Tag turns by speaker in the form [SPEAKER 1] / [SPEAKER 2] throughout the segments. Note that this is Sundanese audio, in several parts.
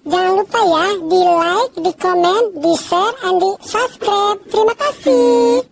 [SPEAKER 1] Jangan lupa ya di like, di komen, di share, and di subscribe. Terima kasih.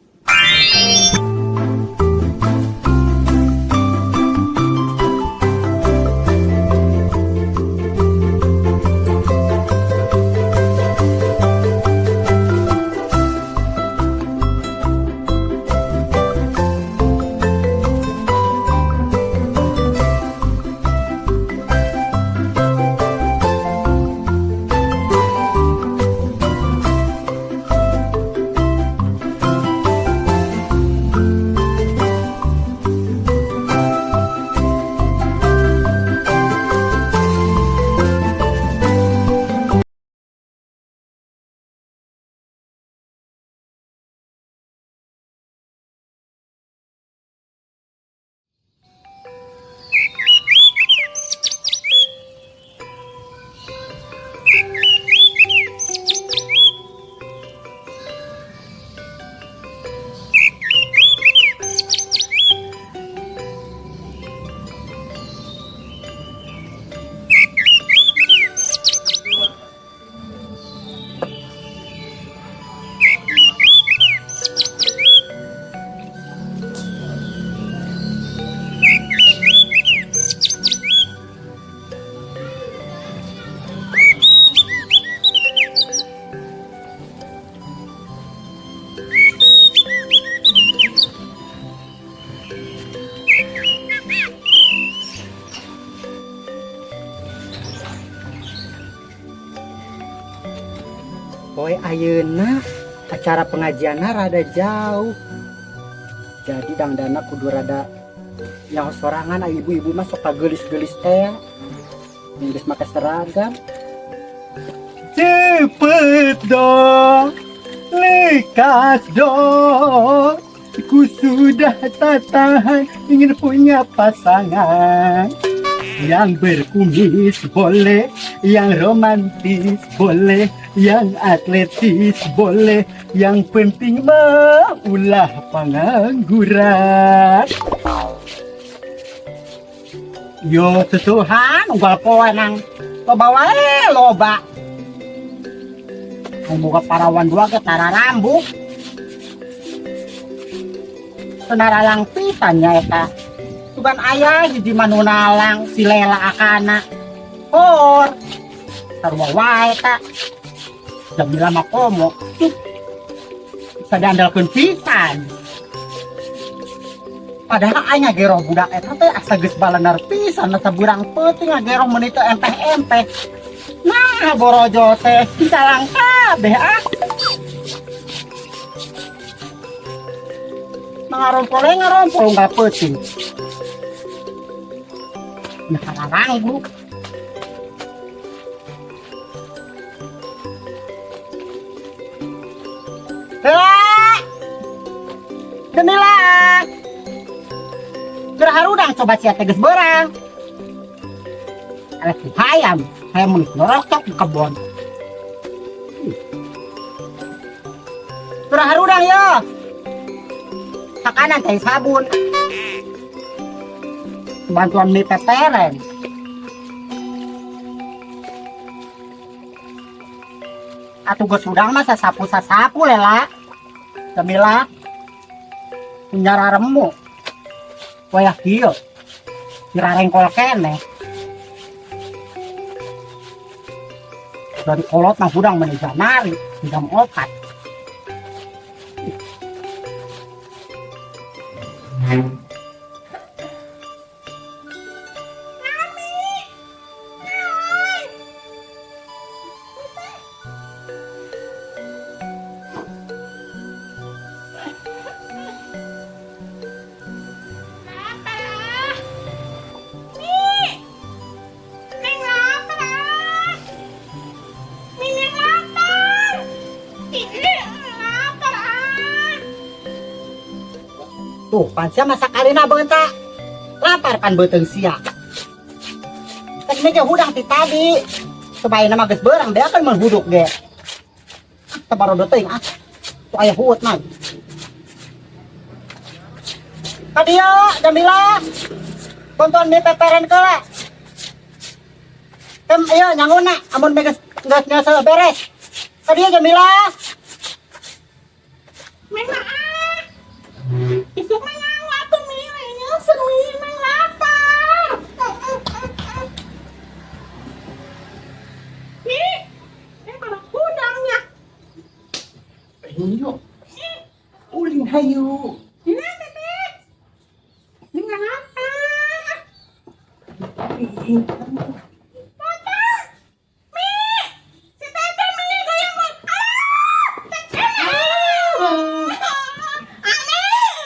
[SPEAKER 2] Poe ayeuna acara pengajianna rada jauh. Jadi dangdana kudu rada yang sorangan, ah, ibu-ibu mah sok gelis-gelis teh. Geus make seragam. Cepet dong, lekas dong. Ku sudah tak tahan ingin punya pasangan. Yang berkumis boleh, yang romantis boleh, yang atletis boleh, yang penting mah ulah pengangguran. Yo sesuhan unggal poe nang loba wae loba. Mun boga parawan dua ge tararambuk. Teu naralang pisan nya eta. Sugan aya hiji mah nu nalang si Lela akana. Hor. Sarua wae eta. Jamila mah komo. Bisa diandalkeun pisan. Padahal aing ngageroh budak eta teh asa geus balener pisan, asa burang peuting ngageroh meuni teu empeh-empeh. Nah, borojo teh calang kabeh ah. Ngarompol ngarompol unggal peuting. Nah, kararanggu. Lela! Jamila! Geura harudang coba sia teh geus beurang. Eleh hayam, hayam mun noroktok di kebon. Geura harudang yo. Takanan teh sabun. Bantuan mie peperen. Atuh geus hudang mah sasapu-sasapu Lela. Jamila. Punya remuk. Wayah kieu. Dirarengkol keneh. Dari kolot mah hudang meuni janari, jam 4.
[SPEAKER 3] Lapar ah. Nih. Neng lapar ah. Neng lapar. Ih, lapar ah.
[SPEAKER 2] Tuh, pan sia masak alina beunta. Lapar pan beuteung sia. Teh ge hudang ti tadi. Coba mah geus beurang beakeun mun huduk ge. Teu barodo teuing ah. Tuh aya huut mah. Ka dieu, Jamila. Tonton mie peperen keula. Kem ieu nyanguna amun geus geus nyasa beres. Ka dieu, Jamila.
[SPEAKER 3] Neng ah. Isuk mah nyawa atuh, Mi, nyeuseun, Mi, Neng lapar. Mi, eh pada hudangnya.
[SPEAKER 4] Ayo. Ulin hayu.
[SPEAKER 3] Ini Teteh. Neng lapar. Teteh. Mi, si Teteh, Mi, kayak mau. Ah, Teteh. Ah, Mi,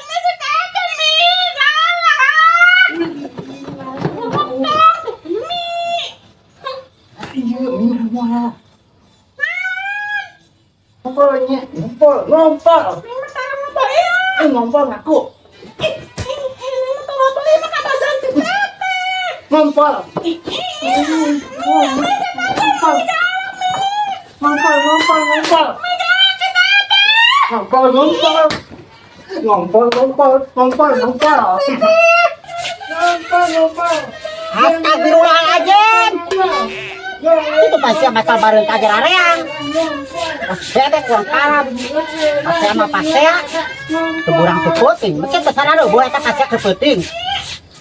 [SPEAKER 3] Mi, si Teteh, Mi, galak. Ngomong dong, Mi.
[SPEAKER 4] Iya, mira. Ngompolnya, ngompol, ngompol.
[SPEAKER 3] Neng mah tara ngompol, iya.
[SPEAKER 4] Eh, ngompol ngaku.
[SPEAKER 3] Ih, ih, ih, neng mah tara ngompol, iya mah kabasan si Teteh.
[SPEAKER 4] Ngompol.
[SPEAKER 3] Ih, ih,
[SPEAKER 4] Ngompol. Ngompol, ngompol, ngompol. Ngompol, ngompol. Ngompol, ngompol, ngompol, ngompol. Ngompol, ngompol.
[SPEAKER 2] Astagfirullahaladzim. Itu pasti masalah bareng kaget areang. Bebek kurang parah. Pasea mah pasea. Teu burang teu peuting. Mungkin besar ada boleh eta pasea ke peuting.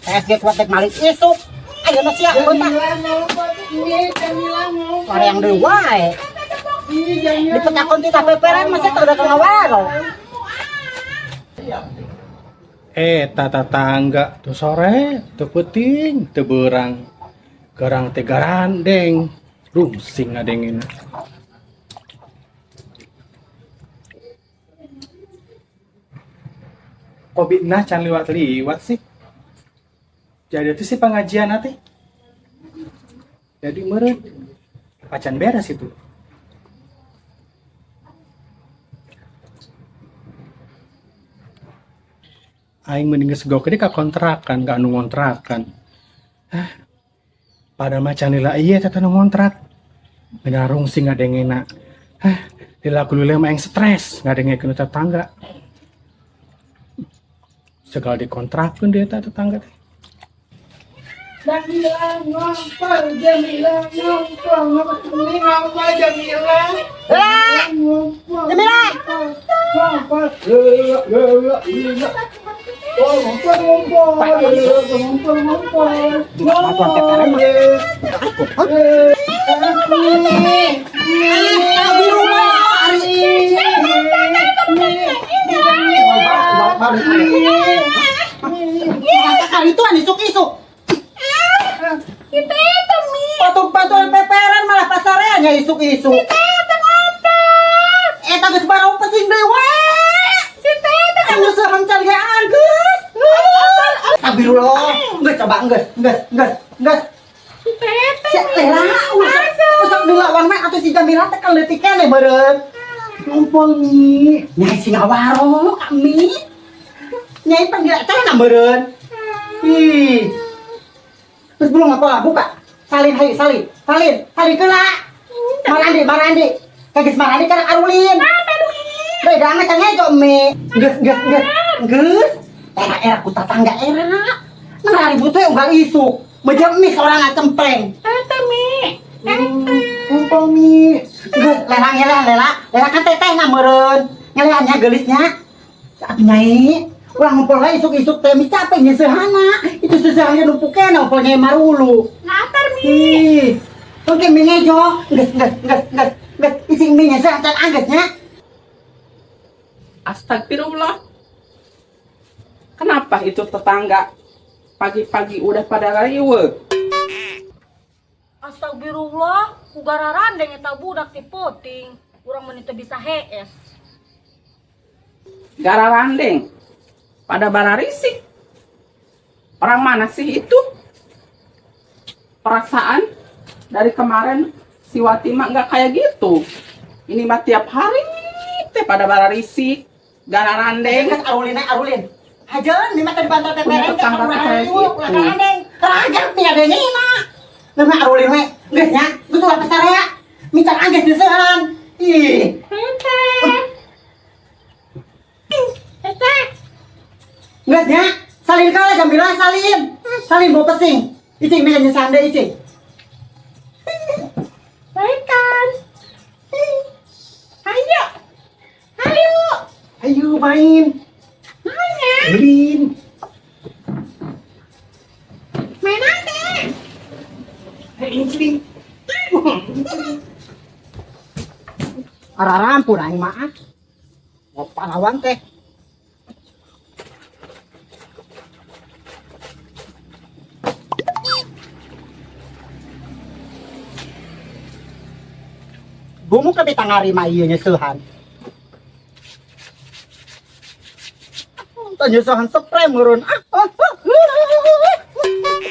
[SPEAKER 2] PSG kuat dek malik isuk. Ayo na sia beunta. Areang deui wae. Dipetakon ti peperan masih teu udah ngawaro.
[SPEAKER 5] Eh, tetangga tuh sore, tuh peuting, tuh berang. Gerang teh garandeng. Rungsing ngadengin. Kopi nah can liwat-liwat sih. Jadi itu sih pengajian nanti. Jadi meren pacan beres itu. Aing mending geus gok ka kontrakan, ka anu ngontrakan. Hah. Pada macan lila iya teh nu ngontrak. Benar rungsing ngadengena. Hah, lila kulule mah aing stres ngadengekeun tetangga. Segala dikontrakeun dia teh tetangga teh.
[SPEAKER 4] Jamila ngompol, Jamila ngompol, ngompol, ngompol, Jamila.
[SPEAKER 2] Lah,
[SPEAKER 4] Ngompol.
[SPEAKER 2] Jamila.
[SPEAKER 4] Ngompol. Oh, ngompol, ngompol. Ngompol, ngompol.
[SPEAKER 2] Bantuan peperan mah. Astagfirullah, ari. Kali itu isuk-isuk.
[SPEAKER 3] Si Teteh, Mi.
[SPEAKER 2] Patung-patungan peperan malah pasareannya isuk-isuk.
[SPEAKER 3] Teteh ngompol.
[SPEAKER 2] Eta geus barang pesing deui we.
[SPEAKER 3] Si Teteh
[SPEAKER 2] Anu serem cariaan geus. Astagfirullah. Geus coba geus, geus, geus, geus.
[SPEAKER 3] Si Teteh.
[SPEAKER 2] Si Lela, usah dilawan mah atuh si Jamila teh kan leutik keneh beureun. Ngumpul nih. Nyai si ngawaro kami. Nyai panggil teh na beureun. Ih. Terus belum apa buka. Salin hayu salin. Salin, salin keula. Marandi, marandi. Kagis marandi kan arulin. Beda mah can ngejo mi. Geus, geus, geus. Geus. Era-era ku tatangga era. Nang ribut we unggal isuk. Meja mie seorang cempreng.
[SPEAKER 3] Teteh, Mi. Teteh.
[SPEAKER 2] Ngumpul mi. Geus lela ngeleh lela. Lela kan teteh na meureun. Ngelehannya geulisnya. Atuh nyai. Ulah ngumpul wae isuk-isuk teh mi capek nyeuseuhana. Itu seuseuhannya numpuk keneh ngumpul nyai marulu.
[SPEAKER 3] Ngatar, Mi.
[SPEAKER 2] Ih. Oke mi ngejo. Geus geus geus geus. Geus ising mi nyeuseuh can anggeus nya.
[SPEAKER 3] Astagfirullah. Kenapa itu tetangga pagi-pagi udah pada riweuh?
[SPEAKER 6] Astagfirullah, ku gararandeng eta budak ti peuting. Urang meni teu bisa hees.
[SPEAKER 3] Gararandeng. Pada bararisik. Orang mana sih itu? Perasaan dari kemarin si Wati mah nggak kayak gitu. Ini mah tiap hari teh pada bararisik. Gararandeng.
[SPEAKER 2] Geus arulin arulin. Hajeun mi mah teh dibantal pepereng
[SPEAKER 3] Punya tetangga
[SPEAKER 2] ulah
[SPEAKER 3] kayak
[SPEAKER 2] riweuh,
[SPEAKER 3] gitu.
[SPEAKER 2] ulah garandeng. Ragap mi adengena. Geus mah arulin we. Geus nya, geus ulah pasarea. Mi can anggeus deuseuhan. Ih.
[SPEAKER 3] Teteh. Teteh.
[SPEAKER 2] Geus nya, salin kalah Jamila salin. Salin bau pesing. Icing mi nyeuseuhan deui icing.
[SPEAKER 3] Baikan. Hayu. Hayu.
[SPEAKER 5] Ayo main. Main.
[SPEAKER 3] Main nanti.
[SPEAKER 5] Hei, incling.
[SPEAKER 2] Ararampun aing mah ah. Mau pahlawan teh. Bumuk lebih tangari mah ieu nyeusehan. Teu nyeusehan spray meureun. Ah, ah, ah, ah.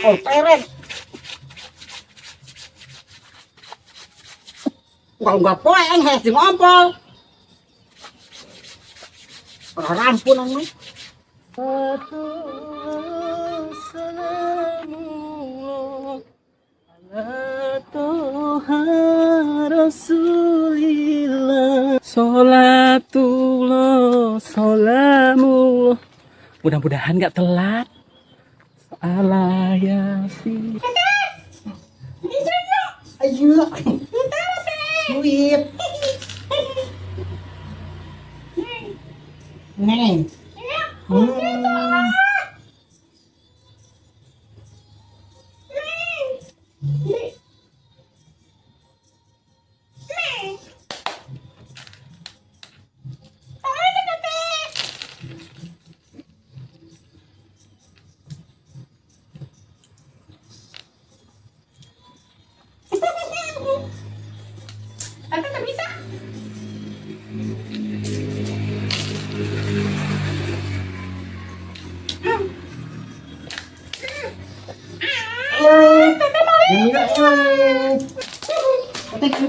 [SPEAKER 2] Oh, peren. Unggal-unggal poe aing hees jeung ompol. Rampun aing mah.
[SPEAKER 3] Sholatullah, sholamullah. Mudah-mudahan nggak telat. Salah yasin.
[SPEAKER 2] Ayo. Duit. Nih. Hmm.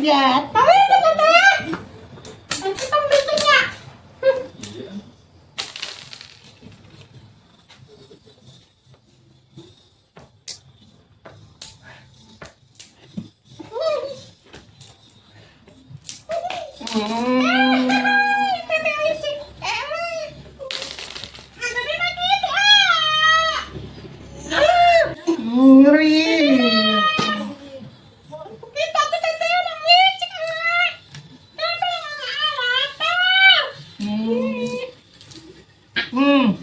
[SPEAKER 2] Lihat. Ngeri. Hmm.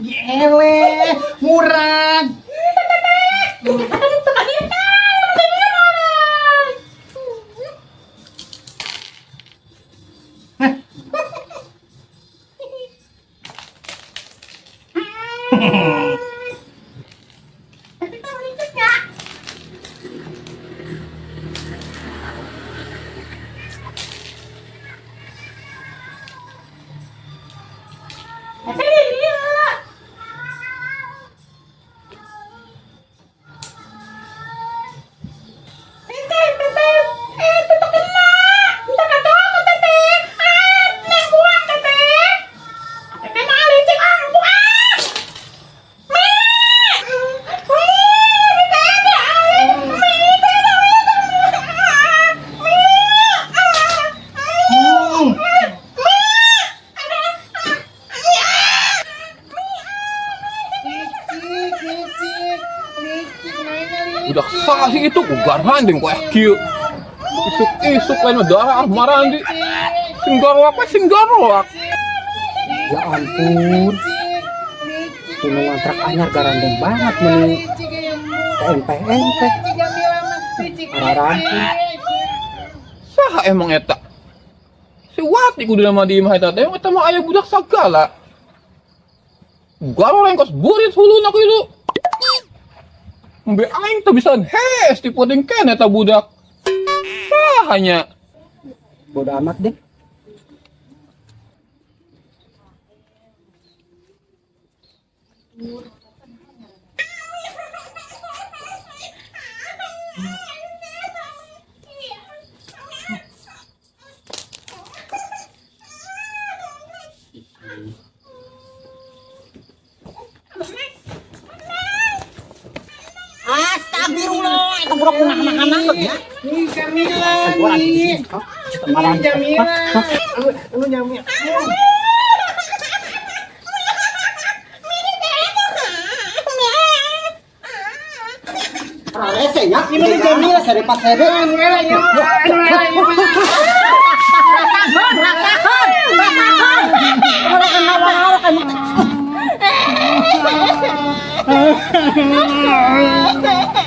[SPEAKER 2] Yele, murah. Hmm.
[SPEAKER 7] Udah salah sih itu, ku garanding ku kieu. Isuk-isuk lain mah darah marandi. Sing garwak we sing garwak.
[SPEAKER 5] Ya ampun. Tunu ngontrak anyar garandeng banget meni KMPN teh. Ararampun.
[SPEAKER 7] Saha emang eta? Si Wati kudu nama di imah eta teh, eta mah aya budak sagala. Garoreng kos burit huluna kitu. Embe aing teu bisa hes diputing keneh eta budak. Saha nya?
[SPEAKER 5] Bodo amat deh.
[SPEAKER 2] Eta budak ngahana-hana ya.
[SPEAKER 4] Nih Jamila nih. Nih Jamila. Anu anu Jamila.
[SPEAKER 2] Rese nya. Ini Jamila sare pasere.
[SPEAKER 4] Anu era ieu mah, anu era ieu mah.
[SPEAKER 2] Rasakeun, rasakeun, rasakeun. Rasakeun.